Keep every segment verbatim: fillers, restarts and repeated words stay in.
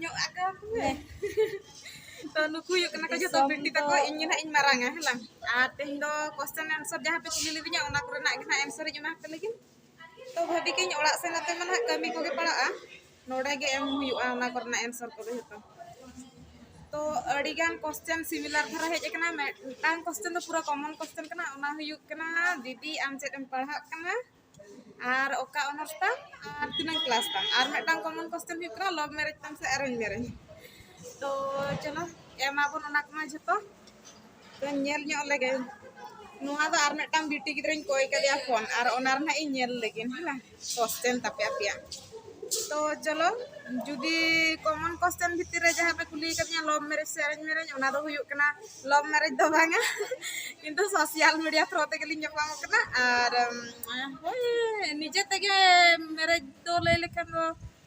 ᱧᱚᱜ ᱟᱠᱟᱫ ᱯᱮ᱾ ᱛᱚ ᱱᱩᱠᱩ ᱦᱩᱭᱩᱜ ᱠᱟᱱᱟ ᱠᱚ ᱡᱚᱛᱚ ᱵᱤᱴᱤ ᱛᱟᱠᱚ, ᱤᱧ ᱜᱮ ᱱᱟᱦᱟᱜ ᱤᱧ ᱢᱟᱨᱟᱝᱟ, ᱦᱮᱸ ᱵᱟᱝ? ᱟᱨ ᱛᱮᱦᱮᱧ ᱫᱚ question answer ᱡᱟᱦᱟᱸ ᱯᱮ ᱠᱩᱞᱤ ᱞᱤᱫᱤᱧᱟ, ᱚᱱᱟ ᱠᱚᱨᱮᱱᱟᱜ ᱜᱮ ᱱᱟᱦᱟᱜ answer ᱤᱧ ᱮᱢᱟ ᱯᱮ ᱞᱟᱹᱜᱤᱫ᱾ ᱛᱚ ᱵᱷᱟᱹᱵᱤ ᱠᱤᱧ ᱚᱲᱟᱜ ᱥᱮᱱ ᱠᱟᱛᱮ ᱢᱟ ᱱᱟᱦᱟᱜ ᱠᱟᱹᱢᱤ ᱠᱚᱜᱮ ᱯᱟᱲᱟᱜᱼᱟ, ᱱᱚᱰᱮ ᱜᱮ ᱮᱢ ᱦᱩᱭᱩᱜᱼᱟ ᱚᱱᱟ ᱠᱚᱨᱮᱱᱟᱜ answer ᱠᱚᱫᱚ ᱡᱚᱛᱚ᱾ ᱛᱚ ᱟᱹᱰᱤ ᱜᱟᱱ question similar ᱫᱷᱟᱨᱟ ᱦᱮᱡ ᱟᱠᱟᱱᱟ, ᱢᱤᱫᱴᱟᱝ question ᱫᱚ ᱯᱩᱨᱟᱹ common question ᱠᱟᱱᱟ, ᱚᱱᱟ ᱦᱩᱭᱩᱜ ᱠᱟᱱᱟ, ᱫᱤᱫᱤ ᱟᱢ ᱪᱮᱫ ᱮᱢ ᱯᱟᱲᱦᱟᱜ ᱠᱟᱱᱟ? ᱟᱨ ᱚᱠᱟ honours ᱛᱟᱢ? ᱟᱨ ᱛᱤᱱᱟᱹᱝ class ᱛᱟᱢ? ᱟᱨ ᱢᱤᱫᱴᱟᱝ common question ᱦᱩᱭᱩᱜ ᱠᱟᱱᱟ, love marriage ᱛᱟᱢ ᱥᱮ arrange marriage? ᱛᱚ ᱪᱚᱞᱚ, ᱮᱢᱟᱵᱚᱱ ᱚᱱᱟ ᱠᱚᱢᱟ ᱡᱷᱚᱛᱚ᱾ ᱛᱚ ᱧᱮᱞ ᱧᱚᱜ ᱞᱮᱜᱮ᱾ ᱱᱚᱣᱟ ᱫᱚ ᱟᱨ ᱢᱤᱫᱴᱟᱝ ᱵᱤᱴᱤ ᱜᱤᱫᱽᱨᱟᱹᱧ ᱠᱚᱭ ᱠᱟᱫᱮᱭᱟ phone, ᱟᱨ ᱚᱱᱟ ᱨᱮᱱᱟᱜ ᱤᱧ ᱧᱮᱞ ᱞᱮᱜᱮ, ᱦᱮᱸ, question ᱛᱟᱯᱮ ᱟᱯᱮᱭᱟᱜ᱾ ᱛᱚ ᱪᱚᱞᱚ, ᱡᱩᱫᱤ common question ᱵᱷᱤᱛᱤᱨ ᱨᱮ ᱡᱟᱦᱟᱸ ᱯᱮ ᱠᱩᱞᱤ ᱠᱟᱫᱤᱧᱟ, love marriage ᱥᱮ arrange marriage, ᱚᱱᱟ ᱫᱚ ᱦᱩᱭᱩᱜ ᱠᱟᱱᱟ, love marriage ᱫᱚ ᱵᱟᱝᱟ, ᱠᱤᱱᱛᱩ social media through ᱛᱮᱜᱮᱞᱤᱧ ᱧᱟᱯᱟᱢ ᱠᱟᱱᱟ᱾ ᱟᱨ ᱩᱢ, ᱦᱳᱭ, ᱱᱤᱡᱮ ᱛᱮᱜᱮ marriage ᱫᱚ ᱞᱟᱹᱭ ᱞᱮᱠᱷᱟᱱ ᱫᱚ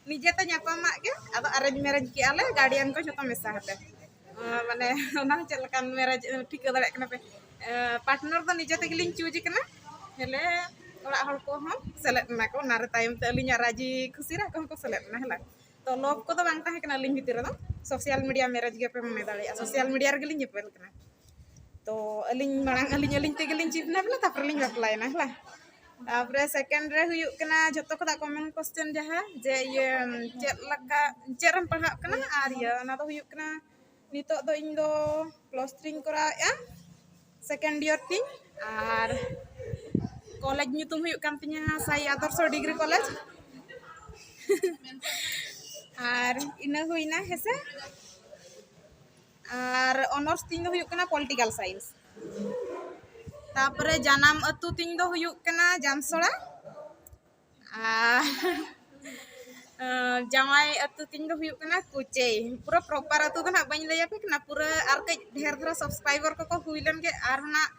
ᱱᱤᱡᱮ ᱛᱮ ᱧᱟᱯᱟᱢᱟᱜ ᱜᱮ, ᱟᱫᱚ arrange marriage ᱠᱮᱜᱼᱟ ᱞᱮ, guardian ᱠᱚ ᱡᱷᱚᱛᱚ ᱢᱮᱥᱟ ᱠᱟᱛᱮ᱾ ᱟᱨ ᱢᱟᱱᱮ ᱚᱱᱟ ᱦᱚᱸ ᱪᱮᱫ ᱞᱮᱠᱟᱱ marriage, ᱴᱷᱤᱠᱟᱹ ᱫᱟᱲᱮᱭᱟᱜ ᱠᱟᱱᱟ ᱯᱮ? ᱮ, partner ᱫᱚ ᱱᱤᱡᱮ ᱛᱮᱜᱮᱞᱤᱧ choose ᱠᱟᱱᱟ, ᱦᱮᱞᱮ ᱚᱲᱟᱜ ᱦᱚᱲ ᱠᱚᱦᱚᱸ ᱥᱮᱞᱮᱫ ᱮᱱᱟ ᱠᱚ ᱚᱱᱟᱨᱮ, ᱛᱟᱭᱚᱢ ᱛᱮ ᱟᱹᱞᱤᱧᱟᱜ ᱨᱟᱹᱡᱤ ᱠᱷᱩᱥᱤ ᱨᱮ ᱟᱠᱚ ᱦᱚᱸᱠᱚ ᱥᱮᱞᱮᱫ ᱮᱱᱟ, ᱦᱮᱞᱟ᱾ ᱛᱚ love ᱠᱚᱫᱚ ᱵᱟᱝ ᱛᱟᱦᱮᱸ ᱠᱟᱱᱟ ᱟᱹᱞᱤᱧ ᱵᱷᱤᱛᱤᱨ ᱨᱮᱫᱚ, social media marriage ᱜᱮᱯᱮ ᱢᱚᱱᱮ ᱫᱟᱲᱮᱭᱟᱜᱼᱟ, social media ᱨᱮᱜᱮᱞᱤᱧ ᱧᱮᱯᱮᱞ ᱠᱟᱱᱟ᱾ ᱛᱚ ᱟᱹᱞᱤᱧ ᱢᱟᱲᱟᱝ ᱟᱹᱞᱤᱧ ᱟᱹᱞᱤᱧ ᱛᱮᱜᱮᱞᱤᱧ ᱪᱤᱱᱦᱟᱹᱯ ᱮᱱᱟ, ᱛᱟᱨᱯᱚᱨᱮ ᱞᱤᱧ ᱵᱟᱯᱞᱟᱭᱮᱱᱟ, ᱦᱮᱞᱟ᱾ ᱛᱟᱨᱯᱚᱨᱮ second ᱨᱮ ᱦᱩᱭᱩᱜ ᱠᱟᱱᱟ ᱡᱷᱚᱛᱚ ᱠᱷᱚᱱᱟᱜ common question ᱡᱟᱦᱟᱸ ᱡᱮ ᱤᱭᱟᱹ ᱪᱮᱫ ᱞᱮᱠᱟ, ᱪᱮᱫ ᱨᱮᱢ ᱯᱟᱲᱦᱟᱜ ᱠᱟᱱᱟ? ᱟᱨ ᱤᱭᱟᱹ ᱚᱱᱟ ᱫᱚ ᱦᱩᱭᱩᱜ ᱠᱟᱱᱟ, ᱱᱤᱛᱚᱜ ᱫᱚ ᱤᱧ ᱫᱚ plus three ᱤᱧ ᱠᱚᱨᱟᱣᱮᱫᱼᱟ, second year ᱛᱤᱧ, ᱟᱨ college ᱧᱩᱛᱩᱢ ᱦᱩᱭᱩᱜ ᱠᱟᱱ ᱛᱤᱧᱟᱹ ᱥᱟᱭ ᱟᱫᱚᱨᱥᱚ degree college᱾ ᱟᱨ ᱤᱱᱟᱹ ᱦᱩᱭᱱᱟ, ᱦᱮᱸᱥᱮ᱾ ᱟᱨ honours ᱛᱤᱧ ᱫᱚ ᱦᱩᱭᱩᱜ ᱠᱟᱱᱟ political science᱾ ᱛᱟᱯᱚᱨᱮ ᱡᱟᱱᱟᱢ ᱟᱹᱛᱩ ᱛᱤᱧ ᱫᱚ ᱦᱩᱭᱩᱜ ᱠᱟᱱᱟ ᱡᱟᱢᱥᱚᱲᱟ᱾ ᱟᱨ ᱟᱸ, ᱡᱟᱶᱟᱭ ᱟᱹᱛᱩ ᱛᱤᱧ ᱫᱚ ᱦᱩᱭᱩᱜ ᱠᱟᱱᱟ ᱠᱩᱪᱟᱹᱭ᱾ ᱯᱩᱨᱟᱹ proper ᱟᱹᱛᱩ ᱫᱚ ᱱᱟᱦᱟᱜ ᱵᱟᱹᱧ ᱞᱟᱹᱭ ᱟᱯᱮ ᱠᱟᱱᱟ, ᱯᱩᱨᱟᱹ ᱟᱨ ᱠᱟᱹᱡ ᱰᱷᱮᱨ ᱫᱷᱟᱨᱟ subscriber ᱠᱚᱠᱚ ᱦᱩᱭ ᱞᱮᱱ ᱜᱮ, ᱟᱨ ᱱᱟᱜ,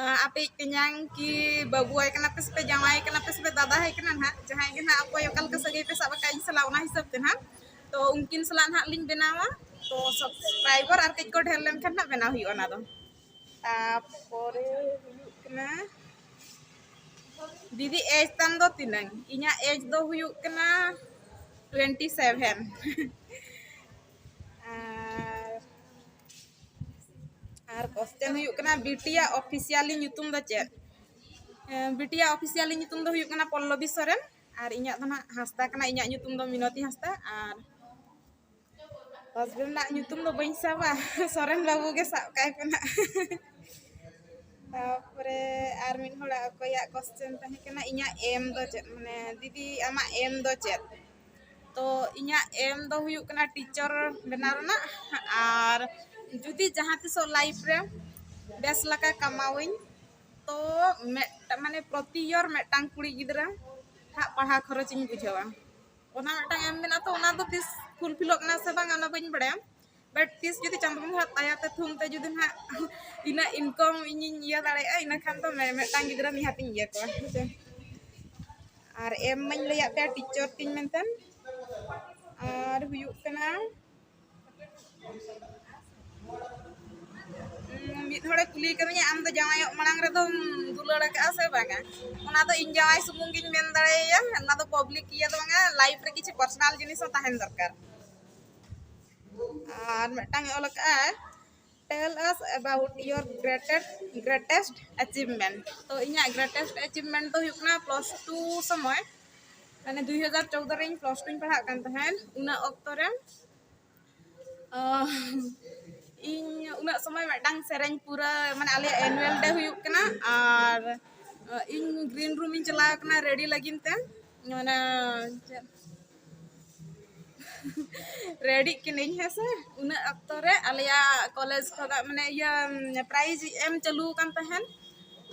ᱟᱸ, ᱟᱯᱮᱭᱤᱡ ᱛᱮᱧᱟᱝ ᱠᱤ ᱵᱟᱹᱵᱩ ᱟᱭ ᱠᱟᱱᱟ ᱯᱮ ᱥᱮ ᱯᱮ ᱡᱟᱶᱟᱭ ᱠᱟᱱᱟ ᱯᱮ ᱥᱮ ᱯᱮ ᱫᱟᱫᱟ ᱟᱭ ᱠᱟᱱᱟ ᱱᱟᱦᱟᱜ, ᱡᱟᱦᱟᱸᱭ ᱜᱮ ᱱᱟᱦᱟᱜ ᱚᱠᱚᱭ ᱚᱠᱟ ᱞᱮᱠᱟ ᱥᱟᱹᱜᱟᱹᱭ ᱯᱮ ᱥᱟᱵ ᱟᱠᱟᱫ ᱤᱧ ᱥᱟᱞᱟᱜ, ᱚᱱᱟ ᱦᱤᱥᱟᱹᱵ ᱛᱮ ᱱᱟᱦᱟᱜ᱾ ᱛᱚ ᱩᱱᱠᱤᱱ ᱥᱟᱞᱟᱜ ᱱᱟᱦᱟᱜ ᱞᱤᱧ ᱵᱮᱱᱟᱣᱟ᱾ ᱛᱚ subscriber ᱟᱨ ᱠᱟᱹᱡ ᱠᱚ ᱰᱷᱮᱨ ᱞᱮᱱᱠᱷᱟᱱ ᱱᱟᱦᱟᱜ ᱵᱮᱱᱟᱣ ᱦᱩᱭᱩᱜᱼᱟ ᱚᱱᱟ ᱫᱚ᱾ ᱛᱟᱯᱚᱨᱮ ᱦᱩᱭᱩᱜ ᱠᱟᱱᱟ, ᱫᱤᱫᱤ age ᱛᱟᱢ ᱫᱚ ᱛᱤᱱᱟᱹᱝ? ᱤᱧᱟᱹᱜ age ᱫᱚ ᱦᱩᱭᱩᱜ ᱠᱟᱱᱟ twenty seven᱾ ᱟᱨ ᱠᱚᱥᱪᱮᱱ ᱦᱩᱭᱩᱜ ᱠᱟᱱᱟ, ᱵᱤᱴᱤᱭᱟᱜ ᱚᱯᱷᱤᱥᱤᱭᱟᱞᱤ ᱧᱩᱛᱩᱢ ᱫᱚ ᱪᱮᱫ? ᱮ, ᱵᱤᱴᱤᱭᱟᱜ ᱚᱯᱷᱤᱥᱤᱭᱟᱞᱤ ᱧᱩᱛᱩᱢ ᱫᱚ ᱦᱩᱭᱩᱜ ᱠᱟᱱᱟ ᱯᱚᱞᱞᱚᱵᱤ ᱥᱚᱨᱮᱱ, ᱟᱨ ᱤᱧᱟᱹᱜ ᱫᱚ ᱱᱟᱦᱟᱜ ᱦᱟᱸᱥᱫᱟ ᱠᱟᱱᱟ᱾ ᱤᱧᱟᱹᱜ ᱧᱩᱛᱩᱢ ᱫᱚ ᱢᱤᱱᱚᱛᱤ ᱦᱟᱸᱥᱫᱟ᱾ ᱟᱨ ᱦᱟᱥᱵᱮᱱᱰ ᱟᱜ ᱧᱩᱛᱩᱢ ᱫᱚ ᱵᱟᱹᱧ ᱥᱟᱵᱟ, ᱥᱚᱨᱮᱱ ᱵᱟᱹᱵᱩ ᱜᱮ ᱥᱟᱵ ᱠᱟᱭ ᱯᱮ ᱱᱟᱦᱟᱜ᱾ ᱛᱟᱯᱚᱨᱮ ᱟᱨ ᱢᱤᱫ ᱦᱚᱲᱟᱜ ᱚᱠᱚᱭᱟᱜ ᱠᱚᱥᱪᱮᱱ ᱛᱟᱦᱮᱸ ᱠᱟᱱᱟ, ᱤᱧᱟᱹᱜ ᱮᱢ ᱫᱚ ᱪᱮᱫ? ᱢᱟᱱᱮ, ᱫᱤᱫᱤ, ᱟᱢᱟᱜ ᱮᱢ ᱫᱚ ᱪᱮᱫ? ᱛᱚ ᱤᱧᱟᱹᱜ ᱮᱢ ᱫᱚ ᱦᱩᱭᱩᱜ ᱠᱟᱱᱟ ᱴᱤᱪᱟᱨ ᱵᱮᱱᱟᱣ ᱨᱮᱱᱟᱜ᱾ ᱟᱨ ᱡᱩᱫᱤ ᱡᱟᱦᱟᱸ ᱛᱤᱥᱚᱜ ᱞᱟᱭᱤᱯᱷ ᱨᱮ ᱵᱮᱥ ᱞᱮᱠᱟ ᱠᱟᱢᱟᱣᱟᱹᱧ, ᱛᱚ ᱢᱤᱫᱴᱟᱝ, ᱢᱟᱱᱮ, ᱯᱨᱚᱛᱤ ᱤᱭᱟᱨ ᱢᱤᱫᱴᱟᱝ ᱠᱩᱲᱤ ᱜᱤᱫᱽᱨᱟᱹ ᱦᱟᱜ ᱯᱟᱲᱦᱟᱣ ᱠᱷᱚᱨᱚᱪ ᱤᱧ ᱵᱩᱡᱷᱟᱹᱣᱟ᱾ ᱚᱱᱟ ᱢᱤᱫᱴᱟᱝ ᱮᱢ ᱢᱮᱱᱟᱜᱼᱟ, ᱛᱚ ᱚᱱᱟ ᱫᱚ ᱛᱤᱥ ᱯᱷᱩᱞᱯᱷᱤᱞᱚᱜ ᱠᱟᱱᱟ ᱥᱮ ᱵᱟᱝ, ᱚᱱᱟ ᱵᱟᱹᱧ ᱵᱟᱲᱟᱭᱟ᱾ ᱵᱟᱴ ᱛᱤᱥ ᱡᱩᱫᱤ ᱪᱟᱸᱫᱳ ᱵᱚᱸᱜᱟ ᱫᱟᱭᱟ ᱛᱮ, ᱛᱷᱩᱢ ᱛᱮ ᱡᱩᱫᱤ ᱱᱟᱦᱟᱜ ᱤᱱᱟᱹᱜ ᱤᱱᱠᱟᱢ ᱤᱧᱤᱧ ᱤᱭᱟᱹ ᱫᱟᱲᱮᱭᱟᱜᱼᱟ, ᱤᱱᱟᱹ ᱠᱷᱟᱱ ᱫᱚ ᱢᱮ-, ᱢᱤᱫᱴᱟᱝ ᱜᱤᱫᱽᱨᱟᱹ ᱱᱤᱦᱟᱹᱛᱤᱧ ᱤᱭᱟᱹ ᱠᱚᱣᱟ, ᱦᱮᱸ ᱥᱮ᱾ ᱟᱨ ᱮᱢ ᱢᱟᱧ ᱞᱟᱹᱭᱟᱫ ᱯᱮᱭᱟ ᱴᱤᱪᱟᱨ ᱛᱤᱧ ᱢᱮᱱᱛᱮ᱾ ᱟᱨ ᱦᱩᱭᱩᱜ ᱠᱟᱱᱟ, ᱩᱸ, ᱢᱤᱫ ᱦᱚᱲᱮ ᱠᱩᱞᱤ ᱠᱟᱫᱤᱧᱟ, "ᱟᱢ ᱫᱚ ᱡᱟᱶᱟᱭᱚᱜ ᱢᱟᱲᱟᱝ ᱨᱮᱫᱚᱢ ᱫᱩᱞᱟᱹᱲ ᱟᱠᱟᱫᱼᱟ ᱥᱮ ᱵᱟᱝᱟ?" ᱚᱱᱟ ᱫᱚ ᱤᱧ ᱡᱟᱶᱟᱭ ᱥᱩᱢᱩᱝ ᱜᱤᱧ ᱢᱮᱱ ᱫᱟᱲᱮᱭᱟᱭᱟ, ᱚᱱᱟ ᱫᱚ ᱯᱟᱵᱽᱞᱤᱠ ᱤᱭᱟᱹ ᱫᱚ ᱵᱟᱝᱟ, ᱞᱟᱭᱤᱯᱷ ᱨᱮ ᱠᱤᱪᱷᱩ ᱯᱟᱨᱥᱚᱱᱟᱞ ᱡᱤᱱᱤᱥ ᱦᱚᱸ ᱛᱟᱦᱮᱱ ᱫᱚᱨᱠᱟᱨ᱾ ᱟᱨ ᱢᱤᱫᱴᱟᱝ ᱮ ᱚᱞ ᱟᱠᱟᱫᱼᱟ, "Tell us about your greatest, greatest achievement." ᱛᱚ ᱤᱧᱟᱹᱜ ᱜᱨᱮᱴᱮᱥᱴ ᱮᱪᱤᱵᱷᱢᱮᱱᱴ ᱫᱚ ᱦᱩᱭᱩᱜ ᱠᱟᱱᱟ ᱯᱞᱟᱥ ᱴᱩ ᱥᱚᱢᱚᱭ, ᱢᱟᱱᱮ ᱫᱩᱭ ᱦᱟᱡᱟᱨ ᱪᱳᱫᱽᱫᱳ ᱨᱮ ᱤᱧ ᱯᱞᱟᱥ ᱴᱩᱧ ᱯᱟᱲᱦᱟᱜ ᱠᱟᱱ ᱛᱟᱦᱮᱸᱫ, ᱩᱱᱟᱹᱜ ᱚᱠᱛᱚ ᱨᱮ ᱟᱦ, ᱤᱧ ᱩᱱᱟᱹᱜ ᱥᱚᱢᱚᱭ ᱢᱤᱫᱴᱟᱝ ᱥᱮᱨᱮᱧ ᱯᱩᱨᱟᱹ, ᱢᱟᱱᱮ, ᱟᱞᱮᱭᱟᱜ ᱮᱱᱩᱣᱟᱞ ᱰᱮ ᱦᱩᱭᱩᱜ ᱠᱟᱱᱟ, ᱟᱨ, ᱟᱦ, ᱤᱧ ᱜᱨᱤᱱ ᱨᱩᱢ ᱤᱧ ᱪᱟᱞᱟᱣ ᱠᱟᱱᱟ ᱨᱮᱰᱤ ᱞᱟᱹᱜᱤᱫ ᱛᱮ, ᱢᱟᱱᱮ, ᱪᱮᱫ, ᱨᱮᱰᱤᱜ ᱠᱟᱹᱱᱟᱹᱧ, ᱦᱮᱸ ᱥᱮ᱾ ᱩᱱᱟᱹᱜ ᱚᱠᱛᱚ ᱨᱮ ᱟᱞᱮᱭᱟᱜ ᱠᱚᱞᱮᱡᱽ ᱠᱷᱚᱱᱟᱜ, ᱢᱟᱱᱮ, ᱤᱭᱟᱹ, ᱯᱨᱟᱭᱤᱡᱽ ᱮᱢ ᱪᱟᱹᱞᱩ ᱟᱠᱟᱱ ᱛᱟᱦᱮᱸᱱ᱾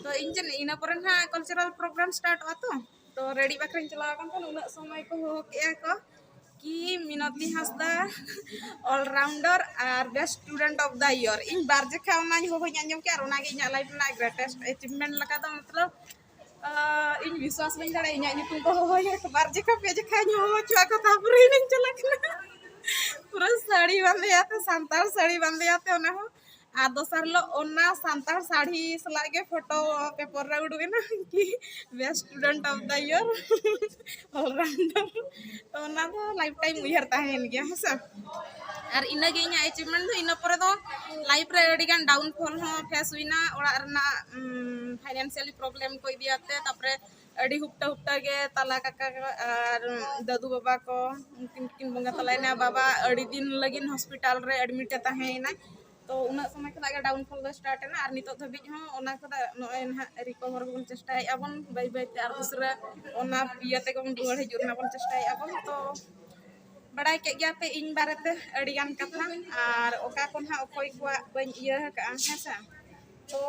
ᱛᱚ ᱤᱧ ᱪᱮᱫ, ᱤᱱᱟᱹ ᱯᱚᱨᱮ ᱱᱟᱦᱟᱜ ᱠᱟᱞᱪᱟᱨᱟᱞ ᱯᱨᱳᱜᱨᱟᱢ ᱥᱴᱟᱨᱴᱚᱜᱼᱟ ᱛᱚ, ᱛᱚ ᱨᱮᱰᱤ ᱵᱟᱠᱷᱨᱟᱧ ᱪᱟᱞᱟᱣ ᱟᱠᱟᱱ ᱛᱟᱦᱮᱸᱱ, ᱩᱱᱟᱹᱜ ᱥᱚᱢᱚᱭ ᱠᱚ ᱦᱚᱦᱚ ᱠᱮᱜᱼᱟ ᱠᱚ ᱠᱤ ᱢᱤᱱᱚᱛᱤ ᱦᱟᱸᱥᱫᱟ ᱚᱞᱨᱟᱣᱩᱱᱰᱟᱨ ᱟᱨ best student of the year. ᱤᱧ ᱵᱟᱨ ᱡᱮᱠᱷᱟ ᱚᱱᱟᱧ ᱦᱚᱦᱚᱧ ᱟᱸᱡᱚᱢ ᱠᱮᱜᱼᱟ, ᱟᱨ ᱚᱱᱟᱜᱮ ᱤᱧᱟᱹᱜ ᱞᱟᱭᱤᱯᱷ ᱨᱮᱱᱟᱜ ᱜᱨᱮᱴᱮᱥᱴ ᱮᱪᱤᱵᱷᱢᱮᱱᱴ ᱞᱮᱠᱟ ᱫᱚ, ᱢᱚᱛᱞᱚᱵ, ᱟᱦ, ᱤᱧ ᱵᱤᱥᱣᱟᱥ ᱵᱟᱹᱧ ᱫᱟᱲᱮᱭᱟᱜᱼᱟ, ᱤᱧᱟᱹᱜ ᱧᱩᱛᱩᱢ ᱠᱚ ᱦᱚᱦᱚᱭᱟ, ᱵᱟᱨ ᱡᱮᱠᱷᱟ ᱯᱮ ᱡᱮᱠᱷᱟᱧ ᱦᱚᱦᱚ ᱦᱚᱪᱚᱣᱟᱜ ᱠᱚ, ᱛᱟᱨᱯᱚᱨᱮ ᱤᱧᱤᱧ ᱪᱟᱞᱟᱜ ᱠᱟᱱᱟ᱾ ᱯᱩᱨᱟᱹ ᱥᱟᱹᱲᱤ ᱵᱟᱸᱫᱮᱭᱟᱛᱮ, ᱥᱟᱱᱛᱟᱲ ᱥᱟᱹᱲᱤ ᱵᱟᱸᱫᱮᱭᱟᱛᱮ, ᱚᱱᱟ ᱦᱚᱸ᱾ ᱟᱨ ᱫᱚᱥᱟᱨ ᱦᱤᱞᱳᱜ ᱚᱱᱟ ᱥᱟᱱᱛᱟᱲ ᱥᱟᱹᱲᱤ ᱥᱟᱞᱟᱜ ᱜᱮ ᱯᱷᱳᱴᱳ ᱯᱮᱯᱟᱨ ᱨᱮ ᱩᱰᱩᱠ ᱮᱱᱟ ᱠᱤ best student of the year, allrounder. ᱛᱚ ᱚᱱᱟ ᱫᱚ ᱞᱟᱭᱤᱯᱷ ᱴᱟᱭᱤᱢ ᱩᱭᱦᱟᱹᱨ ᱛᱟᱦᱮᱸᱭᱮᱱ ᱜᱮᱭᱟ, ᱦᱮᱸ ᱥᱮ᱾ ᱟᱨ ᱤᱱᱟᱹᱜᱮ ᱤᱧᱟᱹᱜ ᱮᱪᱤᱵᱷᱢᱮᱱᱴ ᱫᱚ᱾ ᱤᱱᱟᱹ ᱯᱚᱨᱮ ᱫᱚ ᱞᱟᱭᱤᱯᱷ ᱨᱮ ᱟᱹᱰᱤᱜᱟᱱ ᱰᱟᱣᱩᱱᱯᱷᱚᱞ ᱦᱚᱸ ᱯᱷᱮᱥ ᱦᱩᱭᱱᱟ, ᱚᱲᱟᱜ ᱨᱮᱱᱟᱜ ᱯᱷᱟᱭᱱᱟᱱᱥᱤᱭᱟᱞᱤ ᱯᱨᱚᱵᱞᱮᱢ ᱠᱚ ᱤᱫᱤᱭᱟᱛᱮ᱾ ᱛᱟᱨᱯᱚᱨᱮ ᱟᱹᱰᱤ ᱦᱩᱯᱴᱟᱹ ᱦᱩᱯᱴᱟᱹ ᱜᱮ ᱛᱟᱞᱟ ᱠᱟᱠᱟ ᱟᱨ ᱫᱟᱫᱩ ᱵᱟᱵᱟ ᱠᱚ, ᱩᱱᱠᱤᱱ ᱠᱤᱱ ᱵᱚᱸᱜᱟ ᱛᱟᱞᱟᱭᱮᱱᱟ᱾ ᱵᱟᱵᱟ ᱟᱹᱰᱤ ᱫᱤᱱ ᱞᱟᱹᱜᱤᱫ ᱦᱚᱥᱯᱤᱴᱟᱞ ᱨᱮ ᱮᱰᱢᱤᱴ ᱮ ᱛᱟᱦᱮᱸᱭᱮᱱᱟ᱾ ᱛᱚ ᱩᱱᱟᱹᱜ ᱥᱚᱢᱚᱭ ᱠᱷᱚᱱᱟᱜ ᱜᱮ ᱰᱟᱣᱩᱱᱯᱷᱚᱞ ᱫᱚ ᱥᱴᱟᱨᱴ ᱮᱱᱟ, ᱟᱨ ᱱᱤᱛᱚᱜ ᱫᱷᱟᱹᱵᱤᱡ ᱦᱚᱸ ᱚᱱᱟ ᱠᱷᱚᱱᱟᱜ ᱱᱚᱜᱼᱚᱭ ᱱᱟᱦᱟᱜ ᱨᱤᱠᱚᱵᱷᱟᱨ ᱵᱚᱱ ᱪᱮᱥᱴᱟᱭᱮᱫᱼᱟ ᱵᱚᱱ ᱵᱟᱹᱭ ᱵᱟᱹᱭᱛᱮ, ᱟᱨ ᱩᱥᱟᱹᱨᱟ ᱚᱱᱟ ᱤᱭᱟᱹ ᱛᱮᱜᱮ ᱵᱚᱱ ᱨᱩᱣᱟᱹᱲ ᱦᱤᱡᱩᱜ ᱨᱮᱱᱟᱜ ᱵᱚᱱ ᱪᱮᱥᱴᱟᱭᱮᱫᱼᱟ ᱵᱚᱱ᱾ ᱛᱚ ᱵᱟᱲᱟᱭ ᱠᱮᱫ ᱜᱮᱭᱟ ᱯᱮ ᱤᱧ ᱵᱟᱨᱮᱛᱮ ᱟᱹᱰᱤᱜᱟᱱ ᱠᱟᱛᱷᱟ, ᱟᱨ ᱚᱠᱟ ᱠᱚ ᱱᱟᱦᱟᱜ ᱚᱠᱚᱭ ᱠᱚᱣᱟᱜ ᱵᱟᱹᱧ ᱤᱭᱟᱹ ᱟᱠᱟᱫᱼᱟ, ᱦᱮᱸ ᱥᱮ᱾ ᱛᱚ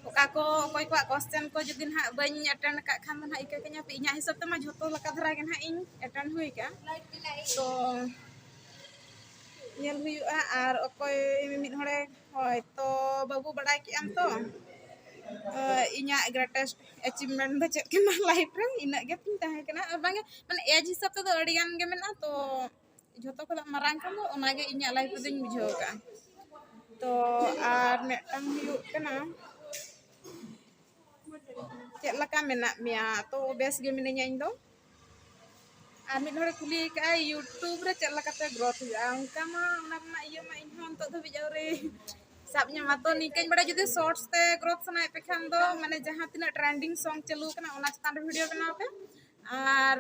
ᱚᱠᱟ ᱠᱚ ᱚᱠᱚᱭ ᱠᱚᱣᱟᱜ ᱠᱚᱥᱪᱮᱱ ᱠᱚ ᱡᱩᱫᱤ ᱱᱟᱦᱟᱜ ᱵᱟᱹᱧ ᱮᱴᱮᱱᱰ ᱟᱠᱟᱫ ᱠᱷᱟᱱ ᱫᱚ ᱱᱟᱦᱟᱜ ᱤᱠᱟᱹ ᱠᱟᱹᱧᱟ ᱯᱮ᱾ ᱤᱧᱟᱹᱜ ᱦᱤᱥᱟᱹᱵ ᱛᱮᱢᱟ ᱡᱷᱚᱛᱚ ᱞᱮᱠᱟ ᱫᱷᱟᱨᱟ ᱜᱮ ᱱᱟᱦᱟᱜ ᱤᱧ ᱮᱴᱮᱱᱰ ᱦᱩᱭ ᱟᱠᱟᱫᱼᱟ᱾ ᱛᱚ ᱧᱮᱞ ᱦᱩᱭᱩᱜᱼᱟ, ᱟᱨ ᱚᱠᱚᱭ ᱢᱤᱢᱤᱫ ᱦᱚᱲᱮ, ᱦᱳᱭ, ᱛᱚ ᱵᱟᱹᱵᱩ, ᱵᱟᱲᱟᱭ ᱠᱮᱜ ᱟᱢ ᱛᱚ, ᱤᱧᱟᱹᱜ ᱜᱨᱮᱴᱮᱥᱴ ᱮᱪᱤᱵᱷᱢᱮᱱᱴ ᱫᱚ ᱪᱮᱫ ᱠᱟᱱᱟ ᱞᱟᱭᱤᱯᱷ ᱨᱮ? ᱤᱱᱟᱹᱜ ᱜᱮ ᱛᱤᱧ ᱛᱟᱦᱮᱸ ᱠᱟᱱᱟ᱾ ᱟᱨ ᱵᱟᱝ, ᱢᱟᱱᱮ, ᱮᱡᱽ ᱦᱤᱥᱟᱹᱵ ᱛᱮᱫᱚ ᱟᱹᱰᱤ ᱜᱟᱱ ᱜᱮ ᱢᱮᱱᱟᱜᱼᱟ, ᱛᱚ ᱡᱷᱚᱛᱚ ᱠᱷᱚᱱᱟᱜ ᱢᱟᱨᱟᱝ ᱠᱷᱟᱱ ᱫᱚ ᱚᱱᱟᱜᱮ ᱤᱧᱟᱹᱜ ᱞᱟᱭᱤᱯᱷ ᱨᱮᱫᱚᱧ ᱵᱩᱡᱷᱟᱹᱣ ᱟᱠᱟᱫᱼᱟ᱾ ᱛᱚ ᱟᱨ ᱢᱤᱫᱴᱟᱝ ᱦᱩᱭᱩᱜ ᱠᱟᱱᱟ, ᱪᱮᱫ ᱞᱮᱠᱟ ᱢᱮᱱᱟᱜ ᱢᱮᱭᱟ? ᱛᱚ ᱵᱮᱥ ᱜᱮ ᱢᱤᱱᱟᱹᱧᱟ ᱤᱧ ᱫᱚ᱾ ᱟᱨ ᱢᱤᱫ ᱦᱚᱲᱮ ᱠᱩᱞᱤ ᱟᱠᱟᱫᱼᱟ, YouTube ᱨᱮ ᱪᱮᱫ ᱞᱮᱠᱟᱛᱮ ᱜᱨᱳᱛᱷ ᱦᱩᱭᱩᱜᱼᱟ? ᱚᱱᱠᱟ ᱢᱟ ᱚᱱᱟ ᱨᱮᱱᱟᱜ ᱤᱭᱟᱹ ᱢᱟ ᱤᱧ ᱦᱚᱸ ᱱᱤᱛᱚᱜ ᱫᱷᱟᱹᱵᱤᱡ ᱟᱹᱣᱨᱤ ᱥᱟᱵ ᱧᱟᱢᱟ᱾ ᱛᱚ ᱱᱤᱝᱠᱟᱹᱧ ᱵᱟᱲᱟᱭᱟ, ᱡᱩᱫᱤ ᱥᱚᱨᱴᱥ ᱛᱮ ᱜᱨᱳᱛᱷ ᱥᱟᱱᱟᱭᱮᱫ ᱯᱮ ᱠᱷᱟᱱ ᱫᱚ, ᱢᱟᱱᱮ, ᱡᱟᱦᱟᱸ ᱛᱤᱱᱟᱹᱜ ᱴᱨᱮᱱᱰᱤᱝ ᱥᱚᱝ ᱪᱟᱹᱞᱩ ᱟᱠᱟᱱᱟ, ᱚᱱᱟ ᱪᱮᱛᱟᱱ ᱨᱮ ᱵᱷᱤᱰᱤᱭᱳ ᱵᱮᱱᱟᱣ ᱯᱮ᱾ ᱟᱨ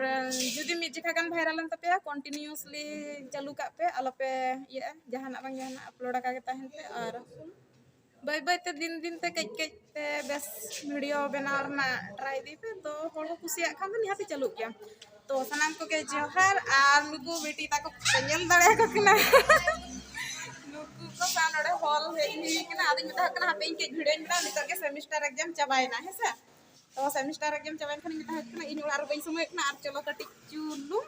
ᱡᱩᱫᱤ ᱢᱤᱫ ᱡᱚᱠᱷᱟ ᱜᱟᱱ ᱵᱷᱟᱭᱨᱟᱞ ᱮᱱ ᱛᱟᱯᱮᱭᱟ, ᱠᱚᱱᱴᱤᱱᱤᱭᱩᱥᱞᱤ ᱪᱟᱹᱞᱩ ᱠᱟᱜ ᱯᱮ, ᱟᱞᱚᱯᱮ ᱤᱭᱟᱹᱜᱼᱟ, ᱡᱟᱦᱟᱱᱟᱜ ᱵᱟᱝ ᱡᱟᱦᱟᱱᱟᱜ ᱟᱯᱞᱳᱰ ᱟᱠᱟ ᱜᱮ ᱛᱟᱦᱮᱱ ᱯᱮ᱾ ᱟᱨ ᱵᱟᱹᱭ ᱵᱟᱹᱭ ᱛᱮ, ᱫᱤᱱ ᱫᱤᱱ ᱛᱮ, ᱠᱟᱹᱡ ᱠᱟᱹᱡ ᱛᱮ ᱵᱮᱥ ᱵᱷᱤᱰᱤᱭᱳ ᱵᱮᱱᱟᱣ ᱨᱮᱱᱟᱜ ᱴᱨᱟᱭ ᱤᱫᱤ ᱯᱮ᱾ ᱛᱚ ᱦᱚᱲ ᱠᱚ ᱠᱩᱥᱤᱭᱟᱜ ᱠᱷᱟᱱ ᱫᱚ ᱱᱤᱦᱟᱹᱛ ᱪᱟᱹᱞᱩᱜ ᱜᱮᱭᱟ᱾ ᱛᱚ ᱥᱟᱱᱟᱢ ᱠᱚᱜᱮ ᱡᱚᱦᱟᱨ᱾ ᱟᱨ ᱱᱩᱠᱩ ᱵᱤᱴᱤ ᱛᱟᱠᱚ ᱯᱮ ᱧᱮᱞ ᱫᱟᱲᱮᱭᱟᱠᱚ ᱠᱟᱱᱟ, ᱱᱩᱠᱩ ᱠᱚ ᱥᱟᱶ ᱱᱚᱰᱮ ᱦᱚᱞ ᱦᱮᱡ ᱦᱩᱭ ᱠᱟᱱᱟ᱾ ᱟᱫᱚᱧ ᱢᱮᱛᱟ ᱠᱚ ᱠᱟᱱᱟ, ᱦᱟᱯᱮ ᱤᱧ ᱠᱟᱹᱡ ᱵᱷᱤᱰᱤᱭᱳᱧ ᱵᱮᱱᱟᱣᱟ, ᱱᱤᱛᱚᱜ ᱜᱮ ᱥᱮᱢᱤᱥᱴᱟᱨ ᱮᱠᱡᱟᱢ ᱪᱟᱵᱟᱭᱮᱱᱟ, ᱦᱮᱸ ᱥᱮ᱾ ᱛᱚ ᱥᱮᱢᱤᱥᱴᱟᱨ ᱮᱠᱡᱟᱢ ᱪᱟᱵᱟᱭᱮᱱ ᱠᱷᱟᱱ ᱤᱧ ᱢᱮᱛᱟ ᱠᱚ ᱠᱟᱱᱟ, ᱤᱧ ᱚᱲᱟᱜ ᱨᱮ ᱵᱟᱹᱧ ᱥᱚᱢᱚᱭᱚᱜ ᱠᱟᱱᱟ, ᱟᱨ ᱪᱚᱞᱚ ᱠᱟᱹᱴᱤᱡ ᱪᱩᱞᱩ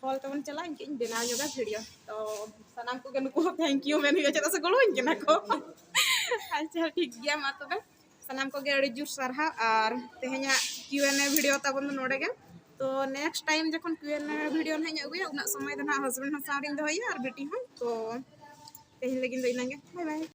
ᱦᱚᱞ ᱛᱮᱵᱚᱱ ᱪᱟᱞᱟᱜᱼᱟ, ᱤᱧ ᱠᱟᱹᱡ ᱤᱧ ᱵᱮᱱᱟᱣ ᱧᱚᱜᱟ ᱵᱷᱤᱰᱤᱭᱳ᱾ ᱛᱚ ᱥᱟᱱᱟᱢ ᱠᱚᱜᱮ ᱱᱩᱠᱩ ᱦᱚᱸ ᱛᱷᱮᱝᱠ ᱭᱩ ᱢᱮᱱ ᱦᱩᱭᱩᱜᱼᱟ, ᱪᱮᱫᱟᱜ ᱥᱮ ᱜᱚᱲᱚᱣᱟᱹᱧ ᱠᱟᱱᱟ ᱠᱚ᱾ ᱟᱪᱪᱷᱟ, ᱴᱷᱤᱠ ᱜᱮᱭᱟ, ᱢᱟ ᱛᱚᱵᱮ ᱥᱟᱱᱟᱢ ᱠᱚᱜᱮ ᱟᱹᱰᱤ ᱡᱳᱨ ᱥᱟᱨᱦᱟᱣ᱾ ᱟᱨ ᱛᱮᱦᱮᱧᱟᱜ ᱠᱤᱭᱩ ᱮᱱ ᱮ ᱵᱷᱤᱰᱤᱭᱳ ᱛᱟᱵᱚᱱ ᱫᱚ ᱱᱚᱰᱮ ᱜᱮ᱾ ᱛᱚ ᱱᱮᱠᱥᱴ ᱴᱟᱭᱤᱢ ᱡᱚᱠᱷᱚᱱ ᱠᱤᱭᱩ ᱮᱱ ᱮ ᱵᱷᱤᱰᱤᱭᱳ ᱱᱟᱦᱟᱜ ᱤᱧ ᱟᱹᱜᱩᱭᱟ, ᱩᱱᱟᱹᱜ ᱥᱚᱢᱚᱭ ᱫᱚ ᱱᱟᱦᱟᱜ ᱦᱟᱥᱵᱮᱱᱰ ᱦᱚᱸ ᱥᱟᱶ ᱨᱤᱧ ᱫᱚᱦᱚᱭᱟ ᱟᱨ ᱵᱤᱴᱤ ᱦᱚᱸ᱾ ᱛᱚ ᱛᱮᱦᱮᱧ ᱞᱟᱹᱜᱤᱫ ᱫᱚ ᱤᱱᱟᱹᱜ ᱜᱮ, ᱵᱟᱭ ᱵᱟᱭ᱾